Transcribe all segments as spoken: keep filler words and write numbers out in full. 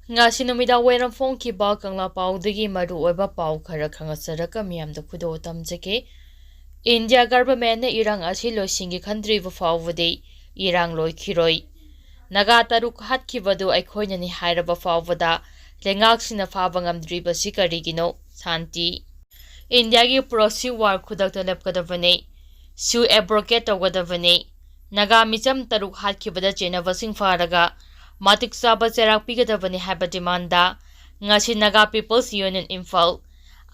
ꯉꯁꯤ ꯅꯨꯃꯤꯗꯥꯡ ꯋꯥꯏꯔꯝ ꯐꯣꯡꯈꯤꯕ ꯀꯪꯂꯥ ꯄꯥꯎꯗꯒꯤ ꯃꯔꯨꯑꯣꯏꯕ ꯄꯥꯎ ꯈꯔ ꯈꯪꯍꯟꯖꯔꯒ ꯃꯤꯌꯥꯝꯗ ꯈꯨꯗꯣꯜ ꯇꯝꯖꯒꯦ꯫ ꯏꯟꯗꯤꯌꯥ ꯒꯚꯔꯟꯃꯦꯟꯠꯅ ꯏꯔꯥꯡ ꯑꯁꯤ ꯂꯣꯏꯁꯤꯟꯒꯦ ꯈꯟꯗ꯭ꯔꯤꯕ ꯐꯥꯎꯕꯗꯤ ꯏꯔꯥꯡ ꯂꯣꯏꯈꯤꯔꯣꯏ꯫ ꯅꯥꯒꯥ ꯇꯔꯨꯛ ꯍꯥꯠꯈꯤꯕꯗꯨ ꯑꯩꯈꯣꯏꯅꯅꯤ ꯍꯥꯏꯔꯕ ꯐꯥꯎꯕꯗ ꯂꯩꯉꯥꯛꯁꯤꯡꯅ ꯐꯥꯕ ꯉꯝꯗ꯭ꯔꯤꯕꯁꯤ ꯀꯔꯤꯒꯤꯅꯣ? ꯁꯥꯟꯇꯤ꯫ ꯏꯟꯗꯤꯌꯥꯒꯤ ꯄ꯭ꯔꯣꯛꯁꯤ ꯋꯥꯔ ꯈꯨꯗꯛꯇ ꯂꯦꯞꯀꯗꯕꯅꯤ꯫ ꯁꯨ ꯑꯦꯕ꯭ꯔꯣꯒꯦꯠ ꯇꯧꯒꯗꯕꯅꯤ꯫ ꯅꯥꯒꯥ ꯃꯤꯆꯝ ꯇꯔꯨꯛ ꯍꯥꯠꯈꯤꯕꯗ ꯆꯦꯟꯅꯕꯁꯤꯡ ꯐꯥꯔꯒ ꯃꯇꯤꯛ ꯆꯥꯕ ꯆꯩꯔꯥꯛ ꯄꯤꯒꯗꯕꯅꯤ ꯍꯥꯏꯕ ꯗꯤꯃꯥꯟꯗ ꯉꯁꯤ ꯅꯥꯒꯥ ꯄꯤꯄꯜꯁ ꯌꯨꯅꯤꯌꯟ ꯏꯝꯐꯥꯜ,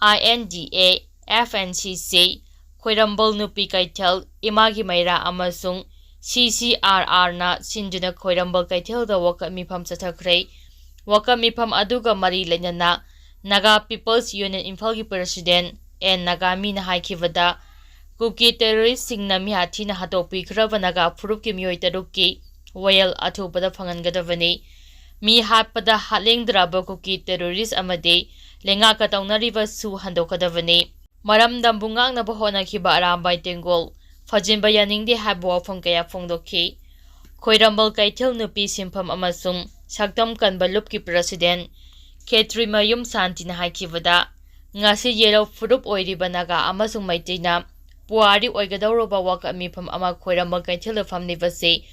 ꯑꯥꯏ ꯑꯦꯟ ꯗꯤ ꯑꯦ, ꯑꯦꯐ ꯑꯦꯟ ꯁꯤ ꯁꯤ, ꯈ꯭ꯋꯥꯏꯔꯝꯕꯜ ꯅꯨꯄꯤ ꯀꯩꯊꯦꯜ, ꯏꯃꯥꯒꯤ ꯃꯩꯔꯥ ꯑꯃꯁꯨꯡ ꯁꯤ ꯁꯤ ꯑꯥꯔ ꯑꯥꯔꯅ ꯁꯤꯟꯗꯨꯅ ꯈ꯭ꯋꯥꯏꯔꯝꯕꯜ ꯀꯩꯊꯦꯜꯗ ꯋꯥꯀꯠ ꯃꯤꯐꯝ ꯆꯠꯊꯈ꯭ꯔꯦ꯫ ꯋꯥꯀꯠ ꯃꯤꯐꯝ ꯑꯗꯨꯒ ꯃꯔꯤ ꯂꯩꯅꯅ ꯅꯥꯒꯥ ꯄꯤꯄꯜꯁ ꯌꯨꯅꯤꯌꯟ ꯏꯝꯐꯥꯜꯒꯤ ꯄ꯭ꯔꯁꯤꯗꯦꯟꯠ ꯑꯦꯟ ꯅꯥꯒꯥꯃꯤꯅ ꯍꯥꯏꯈꯤꯕꯗ, ꯀꯨꯀꯤ ꯇꯦꯔꯣꯔꯤꯁꯁꯤꯡꯅ ꯃꯤꯍꯥꯠ ꯊꯤꯅ ꯍꯥꯠꯇꯣꯛꯄꯤꯈ꯭ꯔꯕ ꯅꯥꯒꯥ ꯐꯨꯔꯨꯞꯀꯤ ꯃꯤꯑꯣꯏ ꯇꯔꯨꯛꯀꯤ ꯋꯥꯌꯦꯜ ꯑꯊꯨꯕꯗ ꯐꯪꯍꯟꯒꯗꯕꯅꯤ꯫ ꯃꯤ ꯍꯥꯠꯄꯗ ꯍꯥꯠꯅꯤꯡꯗ꯭ꯔꯕ ꯀꯨꯀꯤ ꯇꯦꯔꯣꯔꯤꯁ ꯑꯃꯗꯤ ꯂꯩꯉꯥꯛꯀ ꯇꯧꯅꯔꯤꯕ ꯁꯨ ꯍꯟꯗꯣꯛꯀꯗꯕꯅꯤ꯫ ꯃꯔꯝꯗꯝꯕꯨ ꯉꯥꯛꯅꯕ ꯍꯣꯠꯅꯈꯤꯕ ꯑꯔꯥꯝꯕꯥꯏ ꯇꯦꯡꯒꯣꯜ ꯐꯖꯤꯟꯕ ꯌꯥꯅꯤꯡꯗꯦ ꯍꯥꯏꯕ ꯋꯥꯐꯝ ꯀꯌꯥ ꯐꯣꯡꯗꯣꯛꯈꯤ꯫ ꯈꯣꯏꯔꯝꯕꯜ ꯀꯩꯊꯦꯜ ꯅꯨꯄꯤ ꯁꯤꯟꯐꯝ ꯑꯃꯁꯨꯡ ꯁꯛꯇꯝ ꯀꯟꯕ ꯂꯨꯞꯀꯤ ꯄ꯭ꯔꯁꯤꯗꯦꯟꯠ ꯈꯦꯇ꯭ꯔꯤꯃꯌꯨꯝ ꯁꯥꯟꯇꯤꯅ ꯍꯥꯏꯈꯤꯕꯗ, ꯉꯁꯤ ꯌꯦꯂꯧ ꯐꯨꯔꯨꯞ ꯑꯣꯏꯔꯤꯕ ꯅꯥꯒꯥ ꯑꯃꯁꯨꯡ ꯃꯩꯇꯩꯅ ꯄꯨꯋꯥꯔꯤ ꯑꯣꯏꯒꯗꯧꯔꯕ ꯋꯥꯀꯠ ꯃꯤꯐꯝ ꯑꯃ ꯈꯣꯏꯔꯝꯕꯜ ꯀꯩꯊꯦꯜꯗ ꯐꯝꯂꯤꯕꯁꯤ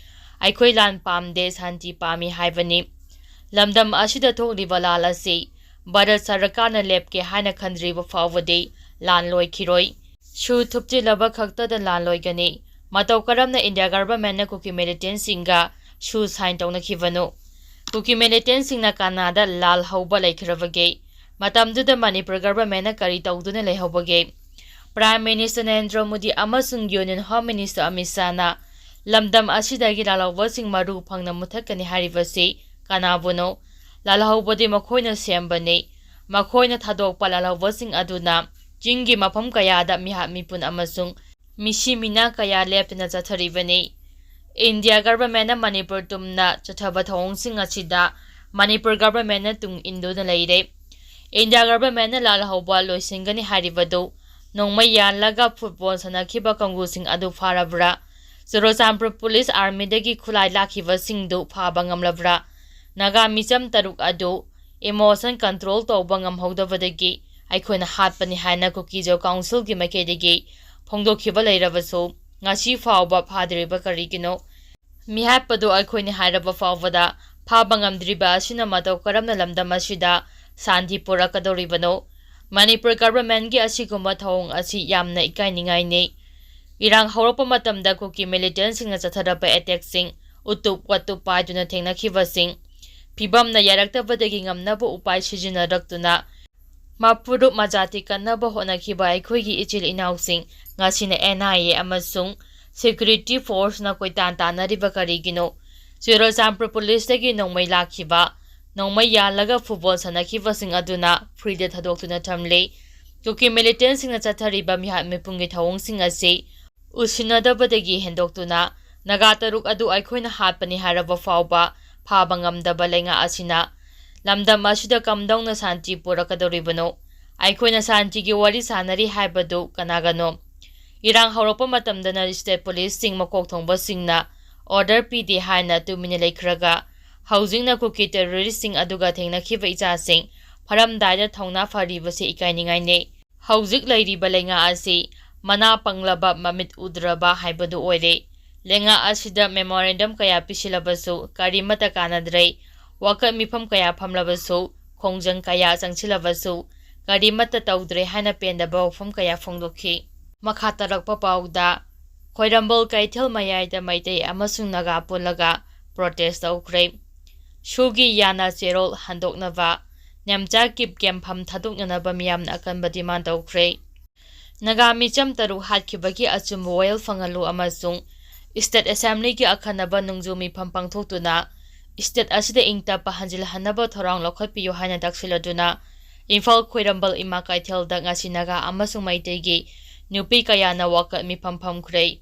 ꯑꯩꯈꯣꯏ ꯂꯥꯟ ꯄꯥꯝꯗꯦ, ꯁꯥꯟꯇꯤ ꯄꯥꯝꯃꯤ ꯍꯥꯏꯕꯅꯤ꯫ ꯂꯝꯗꯝ ꯑꯁꯤꯗ ꯊꯣꯛꯂꯤꯕ ꯂꯥꯟ ꯑꯁꯤ ꯚꯥꯔꯠ ꯁꯔꯀꯥꯔꯅ ꯂꯦꯞꯀꯦ ꯍꯥꯏꯅ ꯈꯟꯗ꯭ꯔꯤꯕ ꯐꯥꯎꯕꯗꯤ ꯂꯥꯟ ꯂꯣꯏꯈꯤꯔꯣꯏ꯫ ꯁꯨ ꯊꯨꯞꯆꯤꯜꯂꯕ ꯈꯛꯇꯗ ꯂꯥꯟ ꯂꯣꯏꯒꯅꯤ꯫ ꯃꯇꯧ ꯀꯔꯝꯅ ꯏꯟꯗꯤꯌꯥ ꯒꯚꯔꯟꯃꯦꯟꯠꯅ ꯀꯨꯀꯤ ꯃꯤꯂꯤꯇꯦꯟꯠꯁꯤꯡꯒ ꯁꯨ ꯁꯥꯏꯟ ꯇꯧꯅꯈꯤꯕꯅꯣ? ꯀꯨꯀꯤ ꯃꯤꯂꯤꯇꯦꯟꯠꯁꯤꯡꯅ ꯀꯅꯥꯗ ꯂꯥꯜꯍꯧꯕ ꯂꯩꯈ꯭ꯔꯕꯒꯦ? ꯃꯇꯝꯗꯨꯗ ꯃꯅꯤꯄꯨꯔ ꯒꯚꯔꯟꯃꯦꯟꯠꯅ ꯀꯔꯤ ꯇꯧꯗꯨꯅ ꯂꯩꯍꯧꯕꯒꯦ? ꯄ꯭ꯔꯥꯏꯝ ꯃꯤꯅꯤꯁꯇꯔ ꯅꯔꯦꯟꯗ꯭ꯔ ꯃꯣꯗꯤ ꯑꯃꯁꯨꯡ ꯌꯨꯅꯤꯌꯟ ꯍꯣꯝ ꯃꯤꯅꯤꯁꯇꯔ ꯑꯃꯤꯠ ꯁꯥꯍꯅ ꯂꯝꯗꯝ ꯑꯁꯤꯗꯒꯤ ꯂꯥꯜꯍꯧꯕꯁꯤꯡ ꯃꯔꯨ ꯐꯪꯅ ꯃꯨꯊꯠꯀꯅꯤ ꯍꯥꯏꯔꯤꯕꯁꯤ ꯀꯅꯥꯕꯨꯅꯣ? ꯂꯥꯜꯍꯧꯕꯗꯤ ꯃꯈꯣꯏꯅ ꯁꯦꯝꯕꯅꯤ꯫ ꯃꯈꯣꯏꯅ ꯊꯥꯗꯣꯛꯄ ꯂꯥꯜꯍꯧꯕꯁꯤꯡ ꯑꯗꯨꯅ ꯆꯤꯡꯒꯤ ꯃꯐꯝ ꯀꯌꯥꯗ ꯃꯤꯍꯥꯠ ꯃꯤꯄꯨꯟ ꯑꯃꯁꯨꯡ ꯃꯤꯁꯤ ꯃꯤꯅꯥ ꯀꯌꯥ ꯂꯦꯞꯇꯅ ꯆꯠꯊꯔꯤꯕꯅꯤ꯫ ꯏꯟꯗꯤꯌꯥ ꯒꯚꯔꯟꯃꯦꯟꯠꯅ ꯃꯅꯤꯄꯨꯔ ꯇꯨꯝꯅ ꯆꯠꯊꯕ ꯊꯧꯑꯣꯡꯁꯤꯡ ꯑꯁꯤꯗ ꯃꯅꯤꯄꯨꯔ ꯒꯚꯔꯟꯃꯦꯟꯠꯅ ꯇꯨꯡ ꯏꯟꯗꯨꯅ ꯂꯩꯔꯦ꯫ ꯏꯟꯗꯤꯌꯥ ꯒꯚꯔꯟꯃꯦꯟꯠꯅ ꯂꯥꯜꯍꯧꯕ ꯂꯣꯏꯁꯤꯟꯒꯅꯤ ꯍꯥꯏꯔꯤꯕꯗꯨ ꯅꯣꯡꯃꯩ ꯌꯥꯜꯂꯒ ꯐꯨꯠꯕꯣꯜ ꯁꯥꯟꯅꯈꯤꯕ ꯀꯥꯡꯕꯨꯁꯤꯡ ꯑꯗꯨ ꯐꯥꯔꯕ꯭ꯔꯥ? ꯆꯨꯔꯆꯥꯟꯄꯨꯔ ꯄꯨꯂꯤꯁ ꯑꯥꯔꯃꯤꯗꯒꯤ ꯈꯨꯠꯂꯥꯏ ꯂꯥꯛꯈꯤꯕꯁꯤꯡꯗꯨ ꯐꯥꯕ ꯉꯝꯂꯕ꯭ꯔꯥ? ꯅꯥꯒꯥ ꯃꯤꯆꯝ ꯇꯔꯨꯛ ꯑꯗꯨ emotion control ꯇꯧꯕ ꯉꯝꯍꯧꯗꯕꯗꯒꯤ ꯑꯩꯈꯣꯏꯅ ꯍꯥꯠꯄꯅꯤ ꯍꯥꯏꯅ ꯀꯨꯀꯤꯖꯣ ꯀꯥꯎꯟꯁꯤꯜꯒꯤ ꯃꯥꯏꯀꯩꯗꯒꯤ ꯐꯣꯡꯗꯣꯛꯈꯤꯕ ꯂꯩꯔꯕꯁꯨ, ꯉꯁꯤ ꯐꯥꯎꯕ ꯐꯥꯗ꯭ꯔꯤꯕ ꯀꯔꯤꯒꯤꯅꯣ? ꯃꯤꯍꯥꯠꯄꯗꯨ ꯑꯩꯈꯣꯏꯅꯤ ꯍꯥꯏꯔꯕ ꯐꯥꯎꯕꯗ ꯐꯥꯕ ꯉꯝꯗ꯭ꯔꯤꯕ ꯑꯁꯤꯅ ꯃꯇꯧ ꯀꯔꯝꯅ ꯂꯝꯗꯝ ꯑꯁꯤꯗ ꯁꯥꯟꯇꯤ ꯄꯨꯔꯛꯀꯗꯧꯔꯤꯕꯅꯣ? ꯃꯅꯤꯄꯨꯔ ꯒꯚꯔꯟꯃꯦꯟꯒꯤ ꯑꯁꯤꯒꯨꯝꯕ ꯊꯧꯑꯣꯡ ꯑꯁꯤ ꯌꯥꯝꯅ ꯏꯀꯥꯏꯅꯤꯡꯉꯥꯏꯅꯤ꯫ ꯏꯔꯥꯡ ꯍꯧꯔꯛꯄ ꯃꯇꯝꯗ ꯀꯨꯀꯤ ꯃꯤꯂꯤꯇꯦꯟꯁꯤꯡꯅ ꯆꯠꯊꯔꯛꯄ ꯑꯦꯇꯦꯛꯁꯤꯡ, ꯎꯇꯨꯞ ꯋꯥꯇꯨꯞ ꯄꯥꯏꯗꯨꯅ ꯊꯦꯡꯅꯈꯤꯕꯁꯤꯡ, ꯐꯤꯕꯝꯅ ꯌꯥꯔꯛꯇꯕꯗꯒꯤ ꯉꯝꯅꯕ ꯎꯄꯥꯏ ꯁꯤꯖꯤꯟꯅꯔꯛꯇꯨꯅ ꯃꯐꯨꯔꯨꯞ ꯃꯖꯥꯇꯤ ꯀꯟꯅꯕ ꯍꯣꯠꯅꯈꯤꯕ ꯑꯩꯈꯣꯏꯒꯤ ꯏꯆꯤꯜ ꯏꯅꯥꯎꯁꯤꯡ ꯉꯁꯤꯅ ꯑꯦꯟ ꯑꯥꯏ ꯑꯦ ꯑꯃꯁꯨꯡ ꯁꯦꯀ꯭ꯌꯨꯔꯤꯇꯤ ꯐꯣꯔꯁꯅ ꯀꯣꯏꯇꯥꯟ ꯇꯥꯟꯅꯔꯤꯕ ꯀꯔꯤꯒꯤꯅꯣ? ꯆꯨꯔꯆꯥꯟꯄꯨꯔ ꯄꯨꯂꯤꯁꯇꯒꯤ ꯅꯣꯡꯃꯩ ꯂꯥꯛꯈꯤꯕ, ꯅꯣꯡꯃꯩ ꯌꯥꯜꯂꯒ ꯐꯨꯠꯕꯣꯜ ꯁꯥꯟꯅꯈꯤꯕꯁꯤꯡ ꯑꯗꯨꯅ ꯐ꯭ꯔꯤꯗ ꯊꯥꯗꯣꯛꯇꯨꯅ ꯊꯝꯂꯤ꯫ ꯀꯨꯀꯤ ꯃꯤꯂꯤꯇꯦꯟꯁꯤꯡꯅ ꯆꯠꯊꯔꯤꯕ ꯃꯤꯍꯥꯠ ꯃꯤꯄꯨꯡꯒꯤ ꯊꯧꯑꯣꯡꯁꯤꯡ ꯑꯁꯤ ꯎꯁꯤꯟꯅꯗꯕꯗꯒꯤ ꯍꯦꯟꯗꯣꯛꯇꯨꯅ ꯅꯥꯒꯥ ꯇꯔꯨꯛ ꯑꯗꯨ ꯑꯩꯈꯣꯏꯅ ꯍꯥꯠꯄꯅꯤ ꯍꯥꯏꯔꯕ ꯐꯥꯎꯕ ꯐꯥꯕ ꯉꯝꯗꯕ ꯂꯩꯉꯥꯛ ꯑꯁꯤꯅ ꯂꯝꯗꯝ ꯑꯁꯤꯗ ꯀꯝꯗꯧꯅ ꯁꯥꯟꯇꯤ ꯄꯨꯔꯛꯀꯗꯧꯔꯤꯕꯅꯣ? ꯑꯩꯈꯣꯏꯅ ꯁꯥꯟꯇꯤꯒꯤ ꯋꯥꯔꯤ ꯁꯥꯟꯅꯔꯤ ꯍꯥꯏꯕꯗꯨ ꯀꯅꯥꯒꯅꯣ? ꯏꯔꯥꯡ ꯍꯧꯔꯛꯄ ꯃꯇꯝꯗꯅ ꯁ꯭ꯇꯦꯠ ꯄꯨꯂꯤꯁꯁꯤꯡ ꯃꯀꯣꯛ ꯊꯣꯡꯕꯁꯤꯡꯅ ꯑꯣꯔꯗꯔ ꯄꯤꯗꯦ ꯍꯥꯏꯅ ꯇꯨꯃꯤꯟꯅ ꯂꯩꯈ꯭ꯔꯒ, ꯍꯧꯖꯤꯛꯅ ꯀꯨꯀꯤ ꯇꯦꯔꯣꯔꯤꯁꯁꯤꯡ ꯑꯗꯨꯒ ꯊꯦꯡꯅꯈꯤꯕ ꯏꯆꯥꯁꯤꯡ ꯐꯥꯔꯝꯗꯥꯏꯗ ꯊꯧꯅꯥ ꯐꯔꯤꯕꯁꯤ ꯏꯀꯥꯏꯅꯤꯡꯉꯥꯏꯅꯤ꯫ ꯍꯧꯖꯤꯛ ꯂꯩꯔꯤꯕ ꯂꯩꯉꯥꯛ ꯑꯁꯤ ꯃꯅꯥ ꯄꯪꯂꯕ, ꯃꯃꯤꯠ ꯎꯗ꯭ꯔꯕ ꯍꯥꯏꯕꯗꯨ ꯑꯣꯏꯔꯦ꯫ ꯂꯩꯉꯥꯛ ꯑꯁꯤꯗ ꯃꯦꯃꯣꯔꯦꯟꯗꯝ ꯀꯌꯥ ꯄꯤꯁꯤꯜꯂꯕꯁꯨ ꯀꯔꯤꯃꯠꯇ ꯀꯥꯟꯅꯗ꯭ꯔꯦ꯫ ꯋꯥꯀꯠ ꯃꯤꯐꯝ ꯀꯌꯥ ꯐꯝꯂꯕꯁꯨ, ꯈꯣꯡꯖꯪ ꯀꯌꯥ ꯆꯪꯁꯤꯜꯂꯕꯁꯨ ꯀꯔꯤꯃꯠꯇ ꯇꯧꯗ꯭ꯔꯦ ꯍꯥꯏꯅ ꯄꯦꯟꯗꯕ ꯋꯥꯐꯝ ꯀꯌꯥ ꯐꯣꯡꯗꯣꯛꯈꯤ꯫ ꯃꯈꯥ ꯇꯥꯔꯛꯄ ꯄꯥꯎꯗ, ꯈ꯭ꯋꯥꯏꯔꯝꯕꯟ ꯀꯩꯊꯦꯜ ꯃꯌꯥꯏꯗ ꯃꯩꯇꯩ ꯑꯃꯁꯨꯡ ꯅꯥꯒꯥ ꯄꯨꯜꯂꯒ ꯄ꯭ꯔꯣꯇꯦꯁ ꯇꯧꯈ꯭ꯔꯦ꯫ ꯁꯨꯒꯤ ꯌꯥꯅ ꯆꯦꯔꯣꯜ ꯍꯟꯗꯣꯛꯅꯕ, ꯅꯦꯝꯆꯥ ꯀꯤꯞ ꯀꯦꯝꯐꯝ ꯊꯥꯗꯣꯛꯅꯅꯕ ꯃꯤꯌꯥꯝꯅ ꯑꯀꯟꯕ ꯗꯤꯃꯥꯟ ꯇꯧꯈ꯭ꯔꯦ꯫ ꯅꯥꯒꯥ ꯃꯤꯆꯝ ꯇꯔꯨꯛ ꯍꯥꯠꯈꯤꯕꯒꯤ ꯑꯆꯨꯝꯕ ꯋꯥꯌꯦꯜ ꯐꯪꯍꯜꯂꯨ ꯑꯃꯁꯨꯡ ꯁ꯭ꯇꯦꯠ ꯑꯦꯁꯦꯝꯕ꯭ꯂꯤꯒꯤ ꯑꯈꯟꯅꯕ ꯅꯣꯡꯖꯨ ꯃꯤꯐꯝ ꯄꯥꯡꯊꯣꯛꯇꯨꯅ ꯁ꯭ꯇꯦꯠ ꯑꯁꯤꯗ ꯏꯪ ꯇꯞꯄ ꯍꯟꯖꯤꯜꯍꯟꯅꯕ ꯊꯧꯔꯥꯡ ꯂꯧꯈꯠꯄꯤꯌꯨ ꯍꯥꯏꯅ ꯇꯛꯁꯤꯜꯂꯗꯨꯅ ꯏꯝꯐꯥꯜ ꯈ꯭ꯋꯥꯏꯔꯝꯕꯟ ꯏꯃꯥ ꯀꯩꯊꯦꯜꯗ ꯉꯁꯤ ꯅꯥꯒꯥ ꯑꯃꯁꯨꯡ ꯃꯩꯇꯩꯒꯤ ꯅꯨꯄꯤ ꯀꯌꯥꯅ ꯋꯥꯀꯠ ꯃꯤꯐꯝ ꯐꯝꯈ꯭ꯔꯦ꯫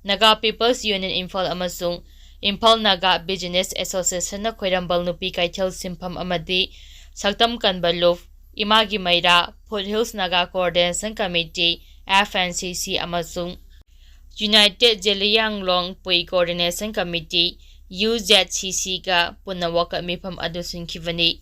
ꯅꯥꯒꯥ ꯄꯤꯄꯜꯁ ꯌꯨꯅꯤꯌꯟ ꯏꯝꯐꯥꯜ ꯑꯃꯁꯨꯡ ꯏꯝꯐꯥꯜ ꯅꯥꯒꯥ ꯕꯤꯖꯤꯅꯦꯁ ꯑꯦꯁꯣꯁꯤꯌꯦꯁꯟꯅ ꯈ꯭ꯋꯥꯏꯔꯝꯕꯟ ꯅꯨꯄꯤ ꯀꯩꯊꯦꯜ ꯁꯤꯟꯐꯝ ꯑꯃꯗꯤ ꯁꯛꯇꯝ ꯀꯟꯕ ꯂꯨꯞ, ꯏꯃꯥꯒꯤ ꯃꯩꯔꯥ, foot hills Naga coordination committee, F N C C, ꯑꯃꯁꯨꯡ ꯌꯨꯅꯥꯏꯇꯦꯗ ꯖꯦꯂꯤꯌꯥꯡꯂꯣꯡ ꯄꯨꯏ ꯀꯣꯑꯣꯔꯗꯤꯅꯦꯁꯟ ꯀꯃꯤꯇꯤ, ꯌꯨ ꯖꯦꯠ ꯁꯤ ꯁꯤꯒ ꯄꯨꯟꯅ ꯋꯥꯀꯠ ꯃꯤꯐꯝ ꯑꯗꯨ ꯁꯤꯟꯈꯤꯕꯅꯤ꯫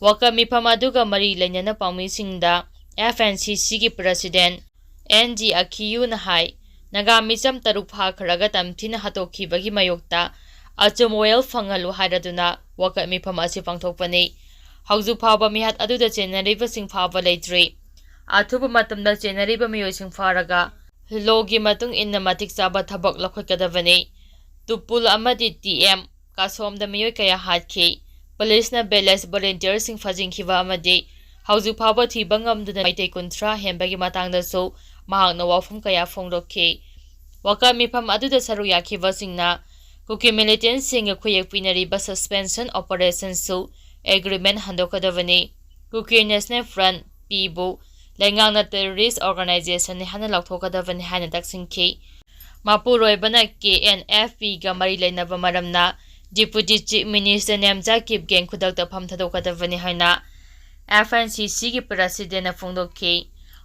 ꯋꯥꯀꯠ ꯃꯤꯐꯝ ꯑꯗꯨꯒ ꯃꯔꯤ ꯂꯩꯅꯅ ꯄꯥꯎꯃꯤꯁꯤꯡꯗ ꯑꯦꯐ ꯑꯦꯟ ꯁꯤ ꯁꯤꯒꯤ ꯄ꯭ꯔꯁꯤꯗꯦꯟ ꯑꯦꯟ ꯖꯤ ꯑꯈꯤꯌꯨꯅ ꯍꯥꯏ, ꯅꯥꯒꯥ ꯃꯤꯆꯝ ꯇꯔꯨꯛ ꯐꯥꯈ꯭ꯔꯒ ꯇꯝꯊꯤꯅ ꯍꯥꯠꯇꯣꯛꯈꯤꯕꯒꯤ ꯃꯥꯌꯣꯛꯇ ꯑꯆꯨꯝꯕ ꯋꯥꯌꯦꯜ ꯐꯪꯍꯜꯂꯨ ꯍꯥꯏꯔꯗꯨꯅ ꯋꯥꯀꯠ ꯃꯤꯐꯝ ꯑꯁꯤ ꯄꯥꯡꯊꯣꯛꯄꯅꯤ꯫ ꯍꯧꯖꯤꯛ ꯐꯥꯎꯕ ꯃꯤꯍꯥꯠ ꯑꯗꯨꯗ ꯆꯦꯟꯅꯔꯤꯕꯁꯤꯡ ꯐꯥꯕ ꯂꯩꯇ꯭ꯔꯤ꯫ ꯑꯊꯨꯕ ꯃꯇꯝꯗ ꯆꯦꯟꯅꯔꯤꯕ ꯃꯤꯑꯣꯏꯁꯤꯡ ꯐꯥꯔꯒ ꯂꯣꯒꯤ ꯃꯇꯨꯡ ꯏꯟꯅ ꯃꯇꯤꯛ ꯆꯥꯕ ꯊꯕꯛ ꯂꯧꯈꯠꯀꯗꯕꯅꯤ꯫ ꯇꯨꯄꯨꯜ ꯑꯃꯗꯤ ꯇꯤ ꯑꯦꯝ ꯀꯥꯁꯣꯝꯗ ꯃꯤꯑꯣꯏ ꯀꯌꯥ ꯍꯥꯠꯈꯤ꯫ ꯄꯨꯂꯤꯁꯅ ꯚꯤꯂꯦꯖ ꯚꯣꯂꯨꯟꯇꯤꯌꯔꯁꯤꯡ ꯐꯥꯖꯤꯟꯈꯤꯕ ꯑꯃꯗꯤ ꯍꯧꯖꯤꯛ ꯐꯥꯎꯕ ꯊꯤꯕ ꯉꯝꯗꯅ ꯃꯩꯇꯩ ꯀꯨꯟꯊ꯭ꯔꯥ ꯍꯦꯟꯕꯒꯤ ꯃꯇꯥꯡꯗꯁꯨ ꯃꯍꯥꯛꯅ ꯋꯥꯐꯝ ꯀꯌꯥ ꯐꯣꯡꯗꯣꯛꯈꯤ꯫ ꯋꯥꯀꯠ ꯃꯤꯐꯝ ꯑꯗꯨꯗ ꯁꯔꯨꯛ ꯌꯥꯈꯤꯕꯁꯤꯡꯅ ꯀꯨꯀꯤ ꯃꯤꯂꯤꯇꯦꯟꯁꯤꯡꯒ ꯈꯨꯌꯦꯛ ꯄꯤꯅꯔꯤꯕ ꯁꯁꯄꯦꯟꯁꯟ ꯑꯣꯄꯔꯦꯁꯟꯁꯨ ꯑꯦꯒ꯭ꯔꯤꯃꯦꯟ ꯍꯟꯗꯣꯛꯀꯗꯕꯅꯤ꯫ ꯀꯨꯀꯤ ꯅꯦꯁꯅꯦꯜ ꯐ꯭ꯔꯟꯠ, ꯄꯤꯕꯨ ꯂꯩꯉꯥꯛꯅ ꯇꯦꯔꯣꯔꯤꯁ ꯑꯣꯔꯒꯅꯥꯏꯖꯦꯁꯟꯅꯤ ꯍꯥꯏꯅ ꯂꯥꯎꯊꯣꯛꯀꯗꯕꯅꯤ ꯍꯥꯏꯅ ꯇꯛꯁꯤꯟꯈꯤ꯫ ꯃꯄꯨꯔꯣꯏꯕꯅ ꯀꯦ ꯑꯦꯟ ꯑꯦꯐ ꯄꯤꯒ ꯃꯔꯤ ꯂꯩꯅꯕ ꯃꯔꯝꯅ deputy chief minister Nemcha Kipgen ꯈꯨꯗꯛꯇ ꯐꯝ ꯊꯥꯗꯣꯛꯀꯗꯕꯅꯤ ꯍꯥꯏꯅ ꯑꯦꯐ ꯑꯦꯟ ꯁꯤ ꯁꯤꯒꯤ ꯄ꯭ꯔꯁꯤꯗꯦꯟꯅ ꯐꯣꯡꯗꯣꯛꯈꯤ꯫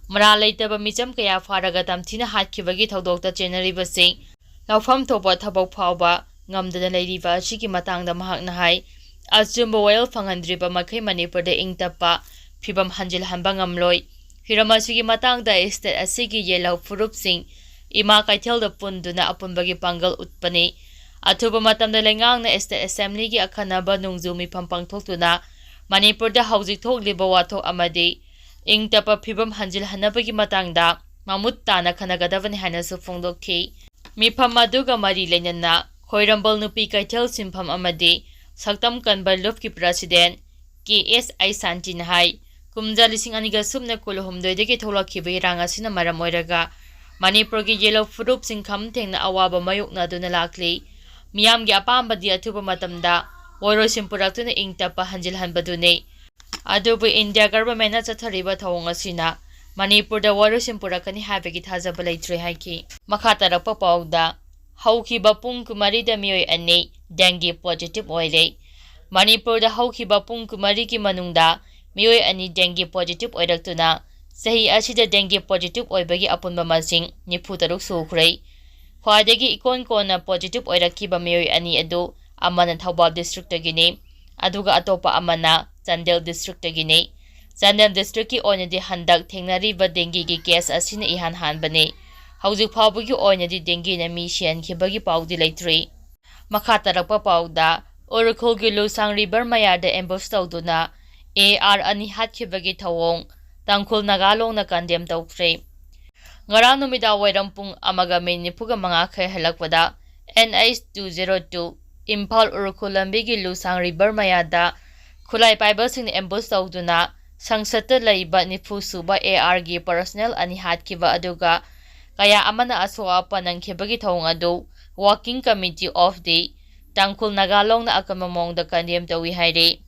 ꯃꯔꯥꯜ ꯂꯩꯇꯕ ꯃꯤꯆꯝ ꯀꯌꯥ ꯐꯥꯔꯒ ꯇꯝꯊꯤꯅ ꯍꯥꯠꯈꯤꯕꯒꯤ ꯊꯧꯗꯣꯛꯇ ꯆꯦꯟꯅꯔꯤꯕꯁꯤꯡ ꯂꯧꯐꯝ ꯊꯣꯛꯄ ꯊꯕꯛ ꯐꯥꯎꯕ ꯉꯝꯗꯅ ꯂꯩꯔꯤꯕ ꯑꯁꯤꯒꯤ ꯃꯇꯥꯡꯗ ꯃꯍꯥꯛꯅ ꯍꯥꯏ, ꯑꯆꯨꯝꯕ ꯋꯥꯌꯦꯜ ꯐꯪꯍꯟꯗ꯭ꯔꯤꯕ ꯃꯈꯩ ꯃꯅꯤꯄꯨꯔꯗ ꯏꯪ ꯇꯞꯄ ꯐꯤꯕꯝ ꯍꯟꯖꯤꯜꯍꯟꯕ ꯉꯝꯂꯣꯏ꯫ ꯍꯤꯔꯝ ꯑꯁꯤꯒꯤ ꯃꯇꯥꯡꯗ ꯁ꯭ꯇꯦꯠ ꯑꯁꯤꯒꯤ ꯌꯦꯜꯍꯧ ꯐꯨꯔꯨꯞꯁꯤꯡ ꯏꯃꯥ ꯀꯩꯊꯦꯜꯗ ꯄꯨꯟꯗꯨꯅ ꯑꯄꯨꯟꯕꯒꯤ ꯄꯥꯡꯒꯜ ꯎꯠꯄꯅꯤ꯫ ꯑꯊꯨꯕ ꯃꯇꯝꯗ ꯂꯩꯉꯥꯛꯅ ꯁ꯭ꯇꯦꯠ ꯑꯦꯁꯦꯝꯕ꯭ꯂꯤꯒꯤ ꯑꯈꯟꯅꯕ ꯅꯣꯡꯖꯨ ꯃꯤꯐꯝ ꯄꯥꯡꯊꯣꯛꯇꯨꯅ ꯃꯅꯤꯄꯨꯔꯗ ꯍꯧꯖꯤꯛ ꯊꯣꯛꯂꯤꯕ ꯋꯥꯊꯣꯛ ꯑꯃꯗꯤ ꯏꯪ ꯇꯞꯄ ꯐꯤꯕꯝ ꯍꯟꯖꯤꯜꯍꯟꯅꯕꯒꯤ ꯃꯇꯥꯡꯗ ꯃꯃꯨꯠ ꯇꯥꯅ ꯈꯟꯅꯒꯗꯕꯅꯤ ꯍꯥꯏꯅꯁꯨ ꯐꯣꯡꯗꯣꯛꯈꯤ꯫ ꯃꯤꯐꯝ ꯑꯗꯨꯒ ꯃꯔꯤ ꯂꯩꯅꯅ ꯈ꯭ꯋꯥꯏꯔꯝꯕꯟ ꯅꯨꯄꯤ ꯀꯩꯊꯦꯜ ꯁꯤꯟꯐꯝ ꯑꯃꯗꯤ ꯁꯛꯇꯝ ꯀꯟꯕ ꯂꯨꯞꯀꯤ ꯄ꯭ꯔꯁꯤꯗꯦꯟ ꯀꯦ ꯑꯦꯁ ꯑꯩꯁꯥꯟꯇꯤꯅ ꯍꯥꯏ, ꯀꯨꯝꯖꯥ ꯂꯤꯁꯤꯡ ꯑꯅꯤꯒ ꯁꯨꯞꯅ ꯀꯨꯟꯍꯨꯝꯗꯣꯏꯗꯒꯤ ꯊꯣꯛꯂꯛꯈꯤꯕ ꯏꯔꯥꯡ ꯑꯁꯤꯅ ꯃꯔꯝ ꯑꯣꯏꯔꯒ ꯃꯅꯤꯄꯨꯔꯒꯤ ꯌꯦꯜꯍꯧ ꯐꯨꯔꯨꯞꯁꯤꯡ ꯈꯝ ꯊꯦꯡꯅ ꯑꯋꯥꯕ ꯃꯥꯌꯣꯛꯅꯗꯨꯅ ꯂꯥꯛꯂꯤ꯫ ꯃꯤꯌꯥꯝꯒꯤ ꯑꯄꯥꯝꯕꯗꯤ ꯑꯊꯨꯕ ꯃꯇꯝꯗ ꯋꯥꯔꯣꯏꯁꯤꯟ ꯄꯨꯔꯛꯇꯨꯅ ꯏꯪ ꯇꯞꯄ ꯍꯟꯖꯤꯜꯍꯟꯕꯗꯨꯅꯤ꯫ ꯑꯗꯨꯕꯨ ꯏꯟꯗꯤꯌꯥ ꯒꯚꯔꯟꯃꯦꯟꯠꯅ ꯆꯠꯊꯔꯤꯕ ꯊꯧꯑꯣꯡ ꯑꯁꯤꯅ ꯃꯅꯤꯄꯨꯔꯗ ꯋꯥꯔꯣꯏꯁꯤꯟ ꯄꯨꯔꯛꯀꯅꯤ ꯍꯥꯏꯕꯒꯤ ꯊꯥꯖꯕ ꯂꯩꯇ꯭ꯔꯦ ꯍꯥꯏꯈꯤ꯫ ꯃꯈꯥ ꯇꯥꯔꯛꯄ ꯄꯥꯎꯗ, ꯍꯧꯈꯤꯕ ꯄꯨꯡ ꯀꯨꯟꯃꯔꯤꯗ ꯃꯤꯑꯣꯏ ꯑꯅꯤ ꯗꯦꯡꯒꯤ ꯄꯣꯖꯤꯇꯤꯚ ꯑꯣꯏꯔꯦ꯫ ꯃꯅꯤꯄꯨꯔꯗ ꯍꯧꯈꯤꯕ ꯄꯨꯡ ꯀꯨꯟꯃꯔꯤꯒꯤ ꯃꯅꯨꯡꯗ ꯃꯤꯑꯣꯏ ꯑꯅꯤ ꯗꯦꯡꯒꯤ ꯄꯣꯖꯤꯇꯤꯚ ꯑꯣꯏꯔꯛꯇꯨꯅ ꯆꯍꯤ ꯑꯁꯤꯗ ꯗꯦꯡꯒꯤ ꯄꯣꯖꯤꯇꯤꯚ ꯑꯣꯏꯕꯒꯤ ꯑꯄꯨꯟꯕ ꯃꯁꯤꯡ ꯅꯤꯐꯨ ꯇꯔꯨꯛ ꯁꯨꯈ꯭ꯔꯦ꯫ ꯈ꯭ꯋꯥꯏꯗꯒꯤ ꯏꯀꯣꯟ ꯀꯣꯟꯅ ꯄꯣꯖꯤꯇꯤꯚ ꯑꯣꯏꯔꯛꯈꯤꯕ ꯃꯤꯑꯣꯏ ꯑꯅꯤ ꯑꯗꯨ ꯑꯃꯅ ꯊꯧꯕꯥꯜ ꯗꯤꯁꯇ꯭ꯔꯤꯛꯇꯒꯤꯅꯤ, ꯑꯗꯨꯒ ꯑꯇꯣꯞꯄ ꯑꯃꯅ ꯆꯥꯟꯗꯦꯜ ꯗꯤꯁꯇ꯭ꯔꯤꯛꯇꯒꯤꯅꯤ꯫ ꯆꯥꯟꯗꯦꯜ ꯗꯤꯁꯇ꯭ꯔꯤꯛꯀꯤ ꯑꯣꯏꯅꯗꯤ ꯍꯟꯗꯛ ꯊꯦꯡꯅꯔꯤꯕ ꯗꯦꯡꯒꯤꯒꯤ ꯀꯦꯁ ꯑꯁꯤꯅ ꯏꯍꯥꯟ ꯍꯥꯟꯕꯅꯤ꯫ ꯍꯧꯖꯤꯛ ꯐꯥꯎꯕꯒꯤ ꯑꯣꯏꯅꯗꯤ ꯗꯦꯡꯒꯤꯅ ꯃꯤ ꯁꯤꯍꯟꯈꯤꯕꯒꯤ ꯄꯥꯎꯗꯤ ꯂꯩꯇ꯭ꯔꯤ꯫ ꯃꯈꯥ ꯇꯥꯔꯛꯄ ꯄꯥꯎꯗ, ꯎꯔꯈꯨꯜꯒꯤ ꯂꯨꯁꯥꯡ ꯔꯤꯚꯔ ꯃꯌꯥꯗ ꯑꯦꯝꯕꯨꯁ ꯇꯧꯗꯨꯅ ꯑꯦ ꯑꯥꯔ ꯑꯅꯤ ꯍꯥꯠꯈꯤꯕꯒꯤ ꯊꯧꯑꯣꯡ ꯇꯥꯡꯈꯨꯜ ꯅꯥꯒꯥ ꯂꯣꯡꯅ ꯀꯟꯗꯦꯝ ꯇꯧꯈ꯭ꯔꯦ꯫ ꯉꯔꯥꯡ ꯅꯨꯃꯤꯗꯥꯡ ꯋꯥꯏꯔꯝ ꯄꯨꯡ ꯑꯃꯒ ꯃꯤꯅꯤꯠ ꯅꯤꯐꯨꯒ ꯃꯉꯥ ꯈꯔ ꯍꯦꯜꯂꯛꯄꯗ N H two zero two Imphal Ukhrul ꯂꯝꯕꯤꯒꯤ ꯂꯨꯁꯥꯡ ꯔꯤꯚꯔ ꯃꯌꯥꯗ ꯈꯨꯠꯂꯥꯏ ꯄꯥꯏꯕꯁꯤꯡꯅ ꯑꯦꯝꯕꯨꯁ ꯇꯧꯗꯨꯅ ꯁꯪꯁꯠꯇ ꯂꯩꯕ ꯅꯤꯐꯨ ꯁꯨꯕ ꯑꯦ ꯑꯥꯔꯒꯤ ꯄꯔꯁꯅꯦꯜ ꯑꯅꯤ ꯍꯥꯠꯈꯤꯕ, ꯑꯗꯨꯒ ꯀꯌꯥ ꯑꯃꯅ ꯑꯁꯣꯛ ꯑꯄꯟ ꯅꯪꯈꯤꯕꯒꯤ ꯊꯧꯑꯣꯡ ꯑꯗꯨ Working Committee of the ꯇꯥꯡꯈꯨꯜ ꯅꯥꯒꯥ ꯂꯣꯡꯅ ꯑꯀꯟꯕ ꯃꯑꯣꯡꯗ ꯀꯟꯗꯦꯝ ꯇꯧꯏ ꯍꯥꯏꯔꯤ꯫